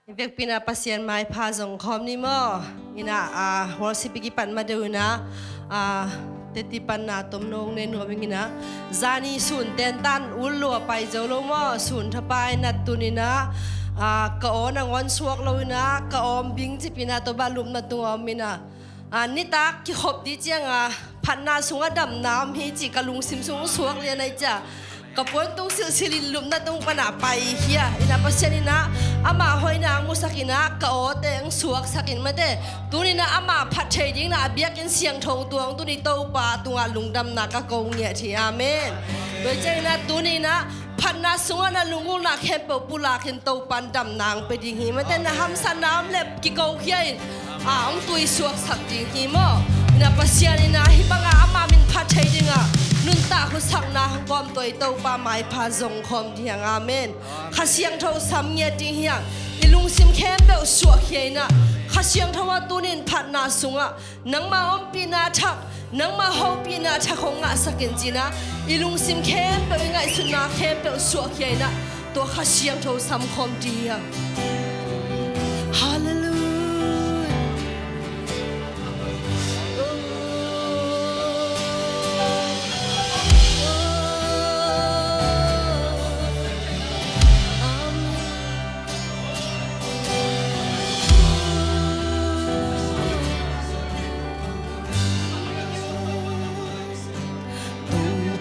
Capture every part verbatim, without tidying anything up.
I vekpi-in ah Pasian maipha zong khawm ni maw? Ina, ah, worship i kipat ma deuh ina, ah, teti panna tomno ne nuam ing ina. Zani sun tentan ul lua pai zo lo maw? Sun thapai nat tun ina, ah, ka aw nangawn suak lo ina, ka awm bing cip ina, tua bang lupna tung a om ina. Ah, nitak kikhop ding ciang a, phatna sungah damna om hi ci ka lungsim sung suak lian ai cia. Ka puan tung silhsilh in lupna tung pan a pai hi a. Ina Pasian ina, ama hoihna ang musak ina, ka awte ang suaksak in mate. Tuni ina ama phat thei ding ina a biakinn siangtho tuang tuni Topa tungah lungdamna ka ko ngiat hi. Amen. Tua ciang ina tuni ina phatna sungah na lungulna khempeuh pulakin Topan damna ang pe ding hi. Mate na hamsatna om le kiko khia in, a, ang tui suaksak ding hi maw? Ina Pasian ina hih banga ama min phat thei dinga nuntak husakna hong kawm tua i Topa maipha zong khawm ding hiang. Amen. Kha Siangtho sam ngiat ding hiang. I lungsim khempeuh suahkhia ina Kha Siangtho a tunin phatna sungah nangma ompihna thak, nangma hopihna thak hong ngahsak in cina, i lungsim khempeuh, i ngaihsutna khempeuh suahkhia ina tua Kha Siangtho samkhawm ding hiang. Halleluiah.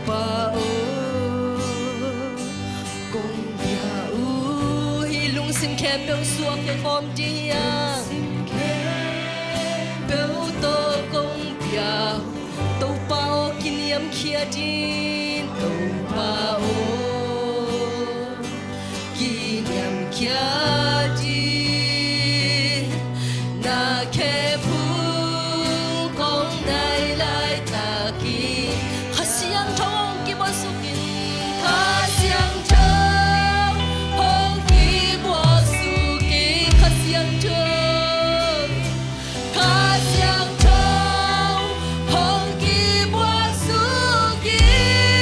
Topa aw, kong bia uh, i lungsim khempeuh suak khawm ding hiang. Khempeuh tawh kong bia uh, Topa aw kiniamkhiat in, Topa aw kiniamkhia ding, na khephung kong nai laitakin Kha Siangtho hong kibuaksuk in, Kha Siangtho hong kibuaksuk in, Kha Siangtho. Kha Siangtho hong kibuaksuk in,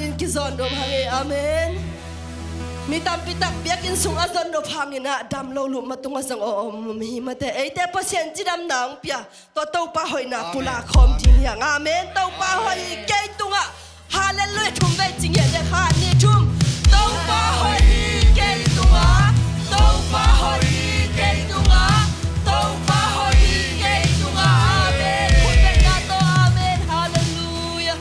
in kizon dom hang e. Amen. Mi tampi tak biakinn sung a zon dom hangin ah dam lo luh ma tungah zong a om hi mate. Eite Pasian cidamna hong pia tua Topa hoihna pulak khawm ding hi hang. Amen. Topa hoih hi kei tungah. Halleluiah. Thum vei ci ngiat le, khat, nih, thum. Topa hoih hi kei tungah. Topa hoih hi kei tungah. Topa hoih hi kei tungah. Amen. Khut bengna tawh amen. Halleluiah.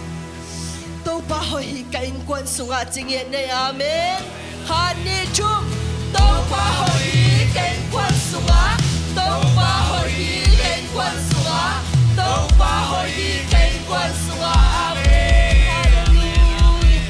Topa hoih hi ka innkuan sungah ci ngiat ni. Amen. Khat, nih, thum. Topa hoih hi ka innkuan sungah. Topa hoih hi ka innkuan sungah. Topa hoih hi ka innkuan sungah. Amen. Halleluiah.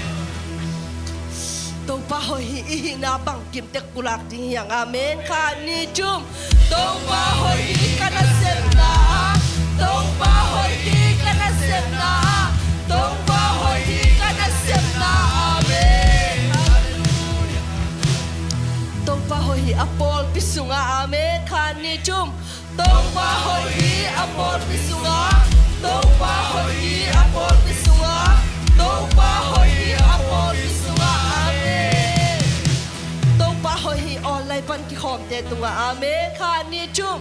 Topa hoih hi i hihna bangkim tek pulak ding hi hang. Amen. Khat, nih, thum. Topa hoih hi ka nasepna ah. Topa hoih hi ka nasepna ah. Topa hoih hi ka nasepna ah. Amen. Halleluiah. Topa hoih hi a pawlpi sungah. Amen. Khat, nih, thum. Topa hoih hi a pawlpi sungah. Topa hoih hi a pawlpi sungah. Topa hoih hi a pawlpi sungah. Amen. Topa hoih hi online pan kikhawmte tungah. Amen. Khat, nih, thum.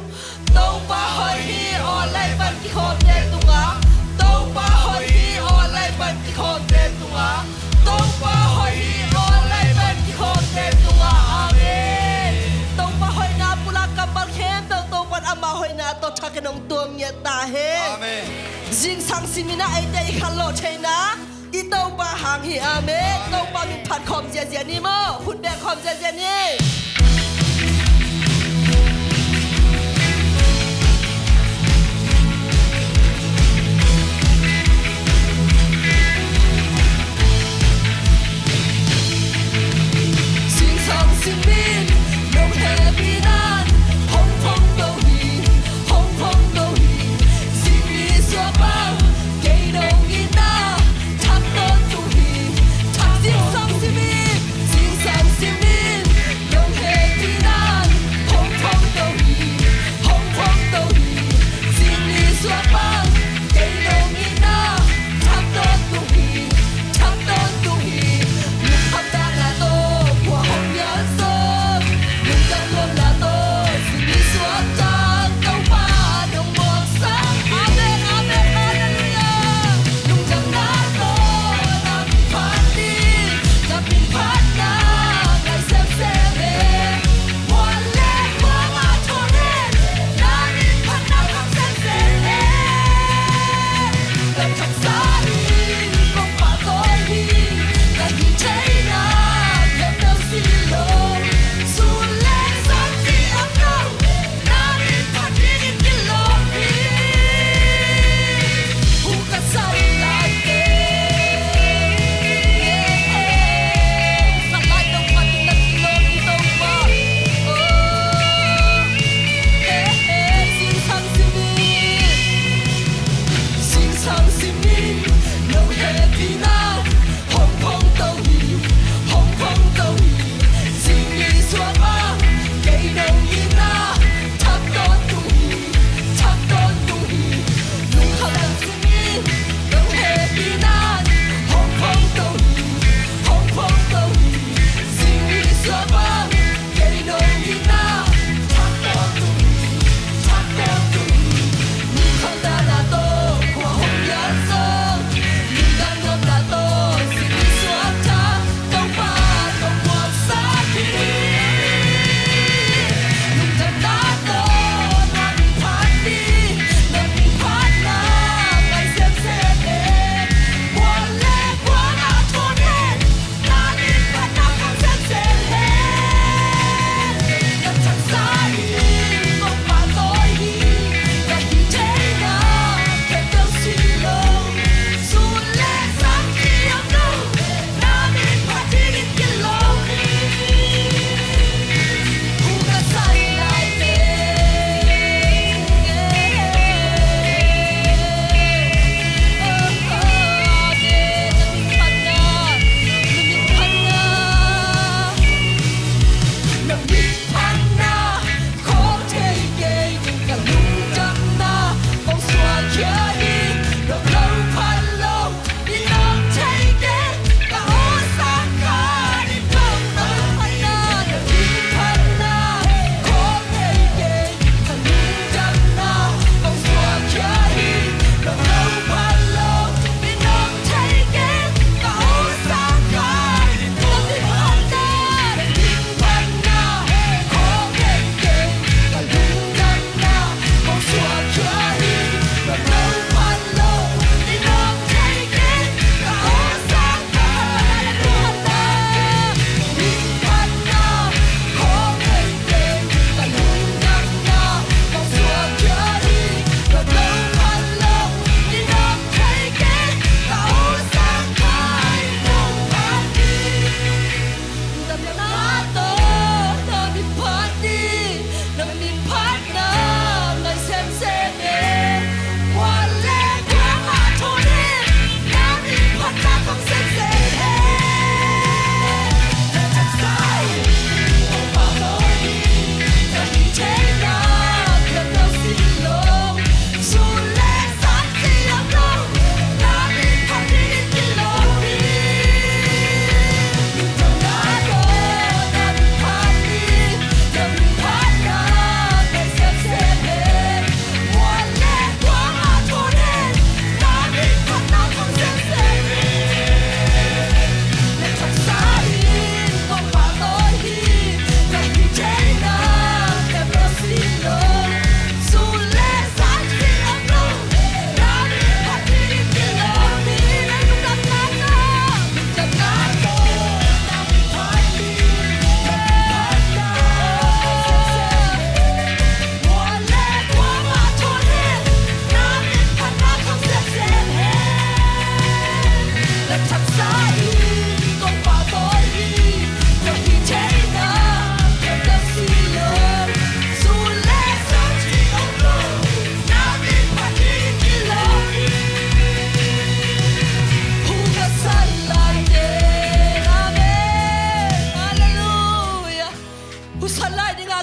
Topa hoih hi online pan kikhawmte tungah. Topa hoih hi online pan kikhawmte tungah. Topa hoih hi online pan kikhawmte tungah. Amen. Topa hoihna pulak kammal khempeuh Topa'n ama hoihna tawh thakin hong tuam ngiat ta hen. Amen. Zingsang simin ah eite i khanlawh theihna i Topa hang hi. Amen. Topa min phat khawm ziazia ni maw. Khut beng khawm ziazia ni. Zingsang simin nong hehpihna in hong phong to hi, hong phong to hi. Zing ni suak bang kei nong itna thak tawntung hi. Thak zingsang simin, zingsang simin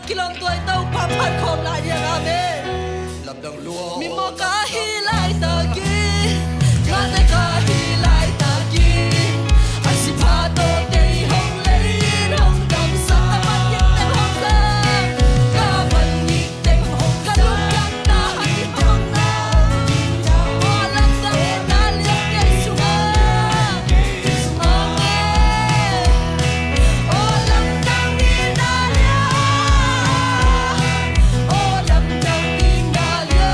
Kilawm tuai Topa phat khawm lai hi hang. Amen. Lamdang lua. Mimaw ka hi laitakin, ngate ka hi laitakin, a sipha tawh kei hong lei in hong damsak. Ka van ngik teng hong sak, ka van ngik teng hong sak, ka lungdamna hong sak. Aw lamdang hi na lian kei sungah. Amen. Aw lamdang hi na lian. Aw lamdang hi na lian.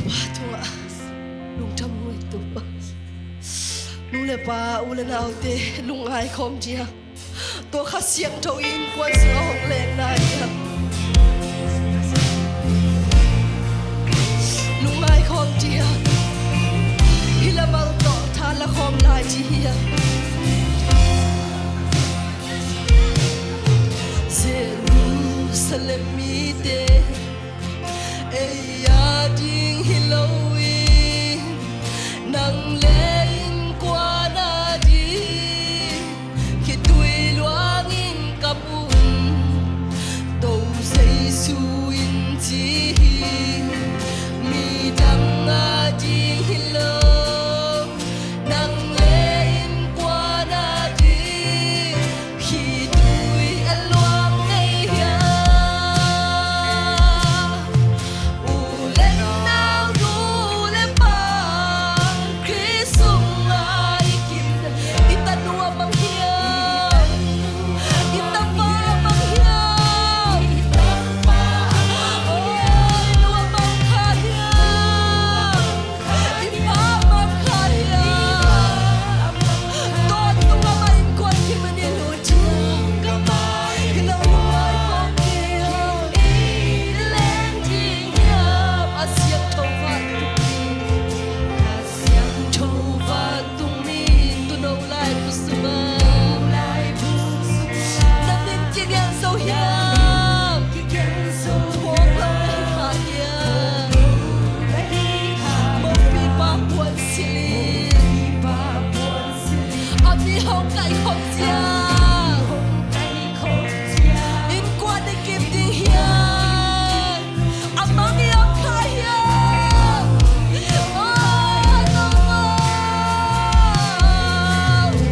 Pa tungah lungdam hong ngetto. Nu le pa, u le naute lungngai khawm dia. Tua Kha Siangtho innkuan sungah hong lenna hi a, lungngai khawm dia. Hih lamal tawh tha la khawm lai ding hi a. Jerusalem mite, ei a ding hi lo in, nang le innkuan a ding khitui luangin ka mu. Topa Jesu in ci hi, midang a ding hi lo, nang le innkuan a ding khitui a luang ngei hiam? U le nau, nu le pa, Khrist sungah i kim, i tanu a mang hiam? I tapa a mang hiam? Oh, i nu a mang kha hiam? I pa a mang kha hiam? Tawntung amah innkuan kim in i lut ding, i lo lungngai khawm ding, i leng ding hiam? A siangtho vantungmi, a siangtho vantungmi, tuno laibu sungah na min kigelh zo hiam? Thuak lo na hi kha hiam? Mopipa puan silh in, a mi hong kaih khawm ciang, innkuan i kim ding hiam? A mang i om kha hiam? Oh, no, no.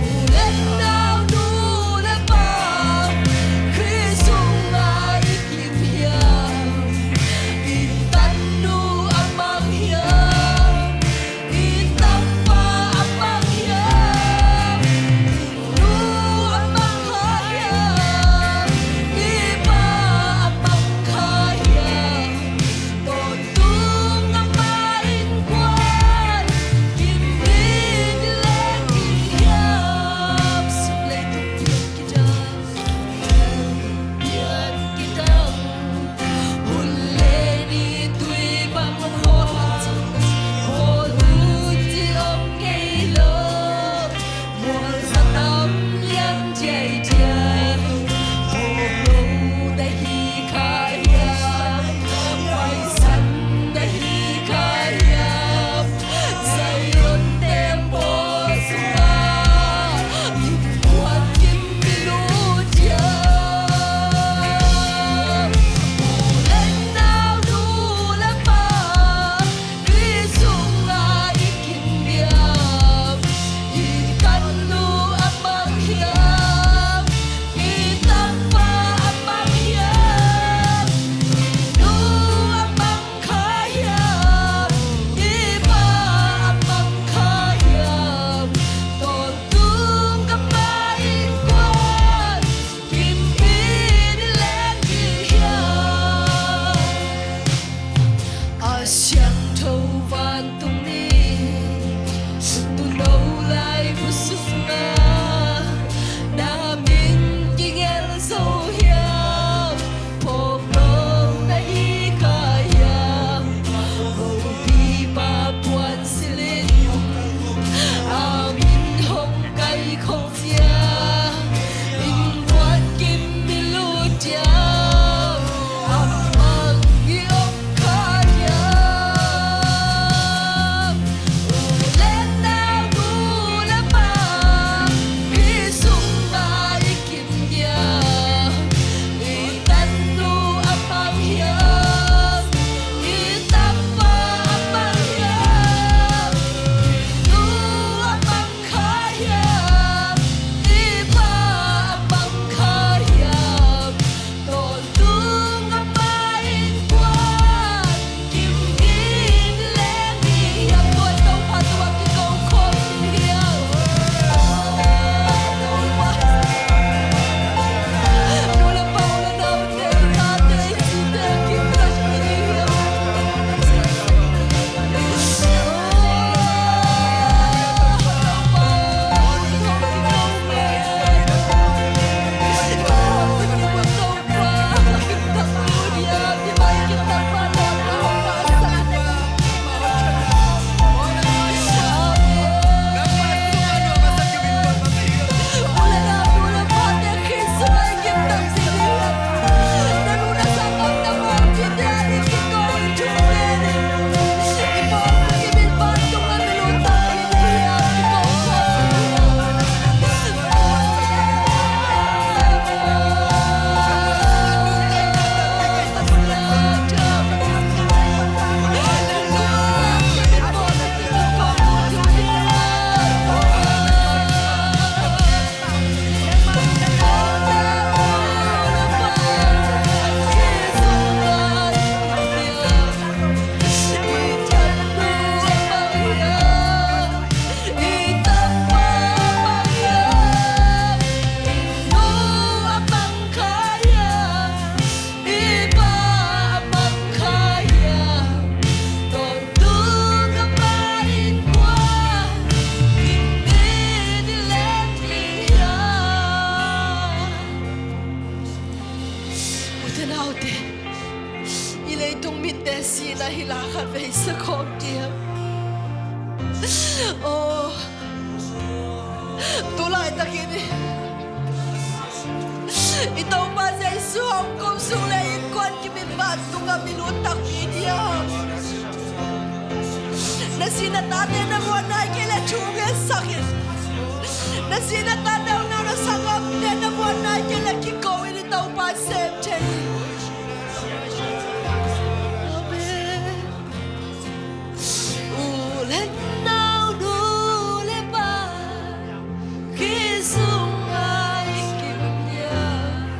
U le nau, nu le pa, Khrist sungah i kim hiam? I tanu a mang hiam? I tapa a mang hiam? I nu a mang kha hiam? I pa a mang kha hiam? Tawntung amah innkuan kim in i leng ding hiam? Sum leitung pian kidam, pian kidam, hun le ni tui bang khawl, khawl hun ci om ngei lo. Mual za tam lian diaidiai, phawk lo na hi kha hiam? Paisan na hi kha hiam? Zion tembaw sungah innkuan kim i lut diam? U le nau, nu le pa, Khrist sungah i kim diam? I tanu a mang hiam? I tapa a mang hiam? I nu a mang kha hiam? I pa a mang kha hiam? Tawntung amah innkuan kim in i leng ding hiam? A siangtho vantungmi, tuno laibu sungah na min kigelh zo hiam? Phawk lo na hi kha hiam? Mopipa puan silh in, a min hong kaih khawm ciang, innkuan kim i lut diam? A mang i om kha hiam? sa khawm diam? Oh, tu laitakin i Topa Jesu hong kum sung le innkuan kimin vantungah mi lut takpi diam? Na si na tate na muan nai kei le thu ngetsak in. Na si na tate na, na sanggamte na muan nai kei le kiko in i Topa sem thei. Amen. U le nau, nu le pa, Khrih sungah i kim hiam?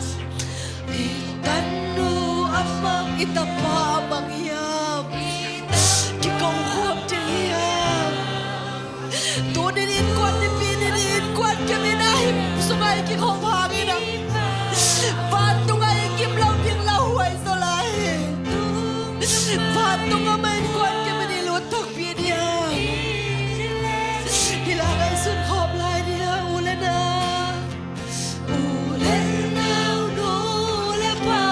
I tanu a mang, i tapa a mang hiam? Kiko khawm ding hiam? Tuni in innkuan nipi ni, innkuan kim in a hih sungah i kikhop hangin a, vantungah i kim lo ding lauhuai zaw lai hi. Vantungah mah innkuan kim in i lut takpi diam? Hih lai-ah i sunkhawm lai ding a, u le nau, u le nau, nu le pa,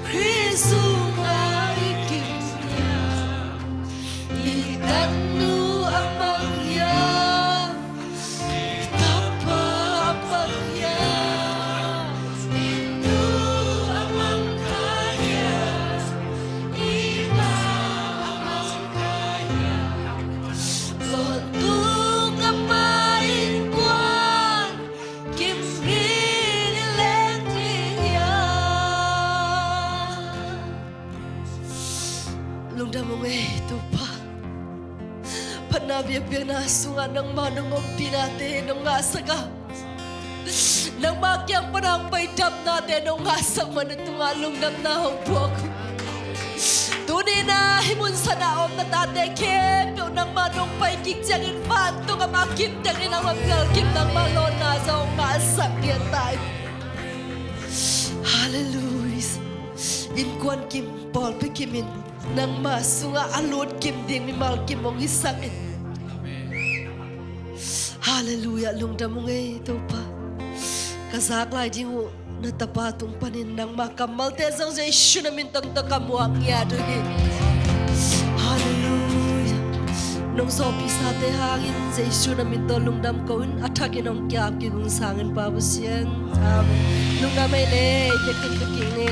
Khrih sungah i kim hiam? I tanu a mang hiam? I tapa a mang hiam? I nu a mang kha hiam? I pa a mang kha hiam? Tua tuk a pa innkuan kim in i leng ding hiam? Lungdam ung ei Topa. Phatna biakpiakna sungah nangmah nong ompihnate nong ngahsak a, nangmah kiang pana hong pai dapnate nong ngahsak man a tungah lungdamna hong puak uh. Tuni in a hih mun sanah a om na tate khempeuh nangmah nong pai kik ciangin vantungah mah kim tengin a va pial kim, nangmah lawnna zong hong ngahsak lian ta hi. Halleluiah. Innkuan kim, pawlpi kim in nangmah sungah a lut kim ding mimal kim hong hisak in. Halleluiah, lungdam ung ei Topa. Ka zak lai ding uh na tapa tung panin nangmah kammalte zong Jesu na min tawh ka muak ngiat uh hi. Halleluiah. Nong zawhpiksate hangin Jesu na min tawh lungdam ko in, a thakin hong ki-ap kik ung sangin Pa Pasian. Amen. Lungdam ei le, biakinn ka kik ing ei.